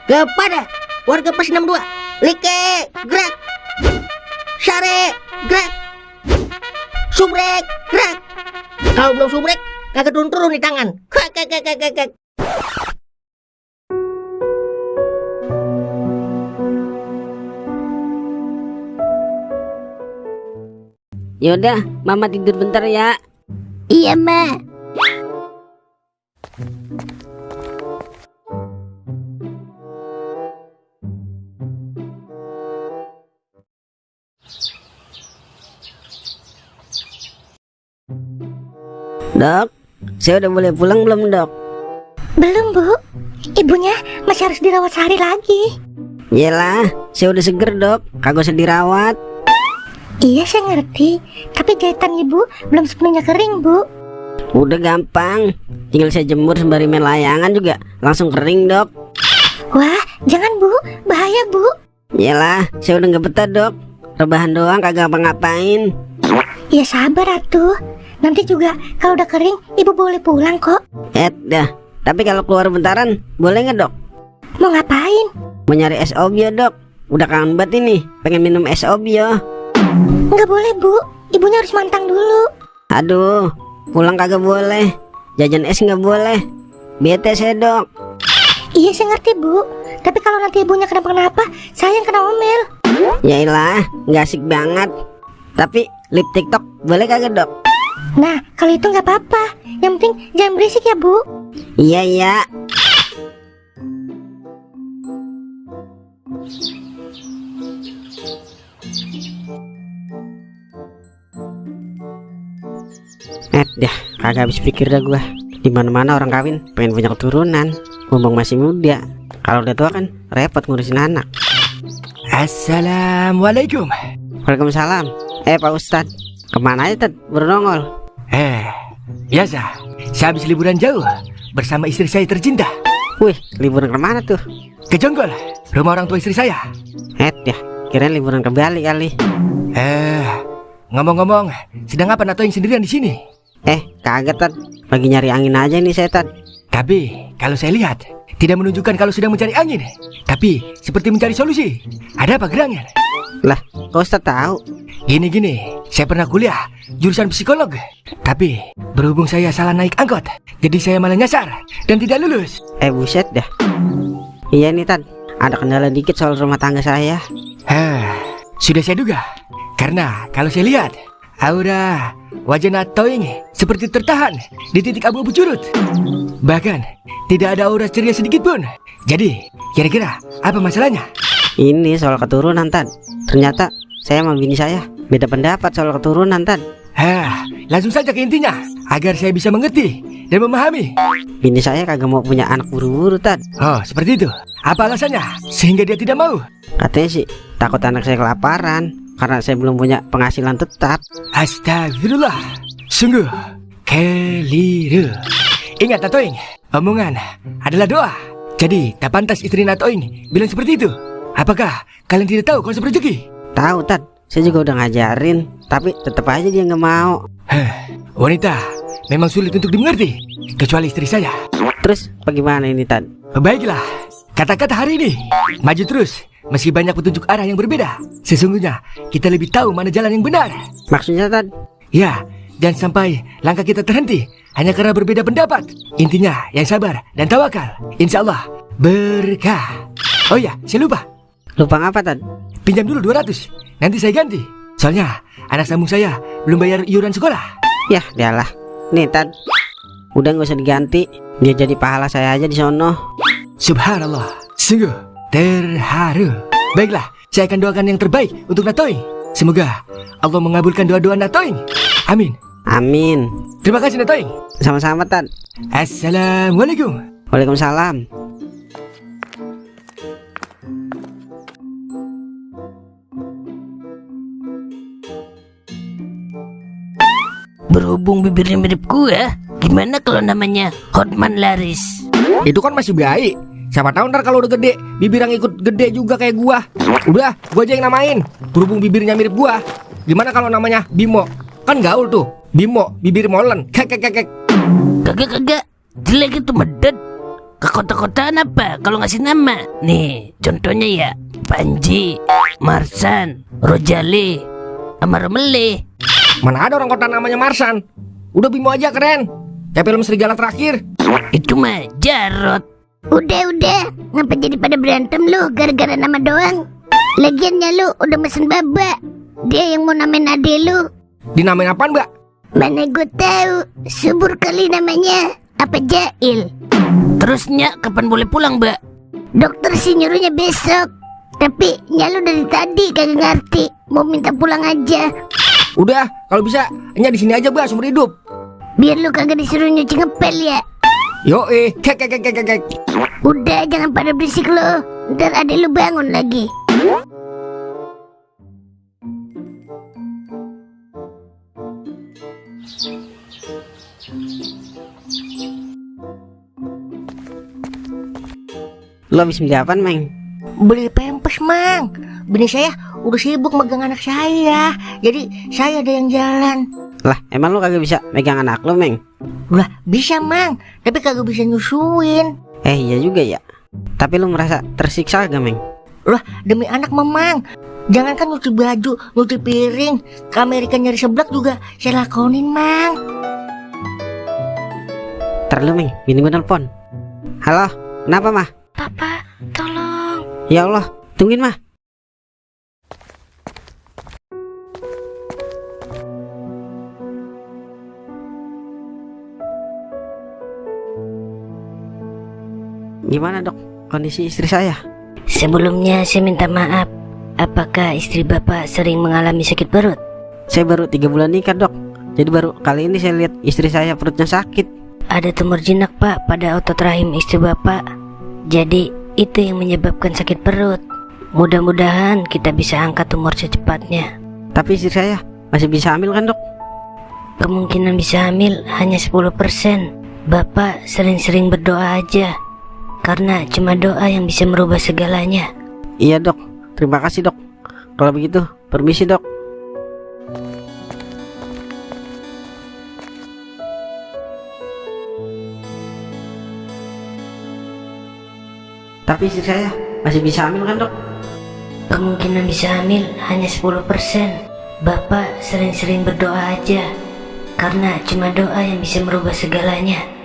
Kepada warga Pos 62, Like, gerak. Sare, gerak. Subrek, gerak. Kalau belum subrek, kagak turun-turun di tangan. Kek. Yaudah, Mama tidur bentar ya. Iya, Ma. Dok, saya udah boleh pulang belum, Dok? Belum, Bu. Ibunya masih harus dirawat sehari lagi. Yelah, saya udah seger, Dok. Kagak usah dirawat. Iya, saya ngerti. Tapi jahitan Ibu belum sepenuhnya kering, Bu. Udah gampang. Tinggal saya jemur sembari main layangan juga langsung kering, Dok. Wah, jangan, Bu. Bahaya, Bu. Yelah, saya udah gak betah, Dok. Rebahan doang kagak ngapa-ngapain. Ya sabar, atuh. Nanti juga kalau udah kering, Ibu boleh pulang kok. Dah. Tapi kalau keluar bentaran, boleh gak, Dok? Mau ngapain? Mau nyari es obio, Dok. Udah kangen banget ini, pengen minum es obio. Nggak boleh, Bu. Ibunya harus mantang dulu. Aduh, pulang kagak boleh. Jajan es gak boleh. Bete saya, Dok. Iya, saya ngerti, Bu. Tapi kalau nanti ibunya kenapa-kenapa, saya yang kena omel. Yailah, gak asik banget. Tapi lip TikTok boleh kagak, Dok? Nah, kalau itu nggak apa-apa. Yang penting jangan berisik ya, Bu. Iya. Dah, kagak habis pikir dah gua. Di mana-mana orang kawin pengen punya keturunan, ngomong masih muda. Kalau udah tua kan repot ngurusin anak. Assalamualaikum. Waalaikumsalam. Pak Ustadz, kemana aja Tad? Baru nongol. Biasa. Saya habis liburan jauh bersama istri saya tercinta. Wih, liburan kemana tuh? Ke Jonggol, rumah orang tua istri saya. Kirain liburan ke Bali kali. Ngomong-ngomong, sedang apa Nato yang sendirian di sini? Kagak Tad, lagi nyari angin aja nih saya Tad. Tapi kalau saya lihat, tidak menunjukkan kalau sedang mencari angin, tapi seperti mencari solusi. Ada apa gerangan? Lah, kok Ustadz tahu? Gini, saya pernah kuliah jurusan psikolog. Tapi berhubung saya salah naik angkot, jadi saya malah nyasar dan tidak lulus. Buset dah. Iya nih Tad, ada kendala dikit soal rumah tangga saya. Sudah saya duga. Karena kalau saya lihat, aura wajah Nato ini seperti tertahan di titik abu-abu curut. Bahkan tidak ada aura ceria sedikit pun. Jadi kira-kira apa masalahnya? Ini soal keturunan Tad. Ternyata saya sama bini saya beda pendapat soal keturunan Tad. Langsung saja ke intinya agar saya bisa mengerti dan memahami. Bini saya kagak mau punya anak buru-buru Tad. Oh, seperti itu. Apa alasannya sehingga dia tidak mau? Katanya sih takut anak saya kelaparan karena saya belum punya penghasilan tetap. Astagfirullah. Sungguh keliru. Ingat Natoing, omongan adalah doa. Jadi tak pantas istri Natoing bilang seperti itu. Apakah kalian tidak tahu konsep rezeki? Tahu Tad, saya juga udah ngajarin, tapi tetap aja dia nggak mau. Wanita memang sulit untuk dimengerti, kecuali istri saya. Terus bagaimana ini Tad? Baiklah, kata-kata hari ini maju terus. Meski banyak petunjuk arah yang berbeda, sesungguhnya kita lebih tahu mana jalan yang benar. Maksudnya Tad? Ya, jangan sampai langkah kita terhenti hanya karena berbeda pendapat. Intinya yang sabar dan tawakal. Insya Allah berkah. Oh ya, saya lupa. Lupa apa Tad? Pinjam dulu 200, nanti saya ganti. Soalnya anak sambung saya belum bayar iuran sekolah. Yah, dialah. Nih Tad, udah nggak usah diganti. Dia jadi pahala saya aja di sono. Subhanallah, sungguh terharu. Baiklah, saya akan doakan yang terbaik untuk Natoing. Semoga Allah mengabulkan doa-doa Natoing. Amin. Amin. Terima kasih Natoing. Sama-sama Tad. Assalamualaikum. Waalaikumsalam. Berhubung bibirnya mirip gua, gimana kalau namanya Hotman Laris? Itu kan masih baik. Siapa tahu ntar kalau udah gede, bibir yang ikut gede juga kayak gua. Udah, gua aja yang namain. Berhubung bibirnya mirip gua. Gimana kalau namanya Bimo? Kan gaul tuh. Bimo, bibir molen. Kek. Kagak, jelek itu medet. Kekota-kotaan apa kalau ngasih nama? Nih, contohnya ya, Panji, Marsan, Rojali, sama Romele. Mana ada orang kota namanya Marsan? Udah Bimo aja keren. Kayak film Serigala Terakhir. Itu mah Jarot. Udah, ngapa jadi pada berantem lu gara-gara nama doang? Lagiannya lu udah mesen baba. Dia yang mau namain ade lu. Dinamain apaan, Mbak? Mana gue tahu, subur kali namanya. Apa Jail? Terusnya kapan boleh pulang, Mbak? Dokter sih nyuruhnya besok. Tapi nyalu dari tadi kagak ngerti. Mau minta pulang aja. Udah, kalau bisa Nya di sini aja, Mbak, seumur hidup. Biar lu kagak disuruh nyuci ngepel ya. Yoi, kek. Udah jangan pada berisik lo. Ntar adek lu bangun lagi. Lo habis beli apaan, Meng? Beli pempes, Mang. Bini saya udah sibuk megang anak saya. Jadi saya ada yang jalan. Lah, emang lo kagak bisa megang anak lo, Meng? Lah, bisa, Mang. Tapi kagak bisa nyusuin. Iya juga ya. Tapi lo merasa tersiksa gak, Meng? Lah, demi anak, Mamang. Jangankan nyuci baju, nyuci piring, ke Amerika nyari seblak juga saya lakonin, Mang. Ntar lo, Meng, bini gue nelpon. Halo, kenapa, Mah? Papa, tolong. Ya Allah, tungguin, Mah. Gimana, Dok, kondisi istri saya? Sebelumnya saya minta maaf. Apakah istri Bapak sering mengalami sakit perut? Saya baru 3 bulan nikah, Dok. Jadi baru kali ini saya lihat istri saya perutnya sakit. Ada tumor jinak, Pak, pada otot rahim istri Bapak. Jadi itu yang menyebabkan sakit perut. Mudah-mudahan kita bisa angkat tumor secepatnya. Tapi istri saya masih bisa hamil kan, Dok? Kemungkinan bisa hamil hanya 10%. Bapak sering-sering berdoa aja. Karena cuma doa yang bisa merubah segalanya. Iya, Dok. Terima kasih, Dok. Kalau begitu, permisi, Dok. Tapi istri saya masih bisa hamil kan, Dok? Kemungkinan bisa hamil hanya 10%. Bapak sering-sering berdoa aja. Karena cuma doa yang bisa merubah segalanya.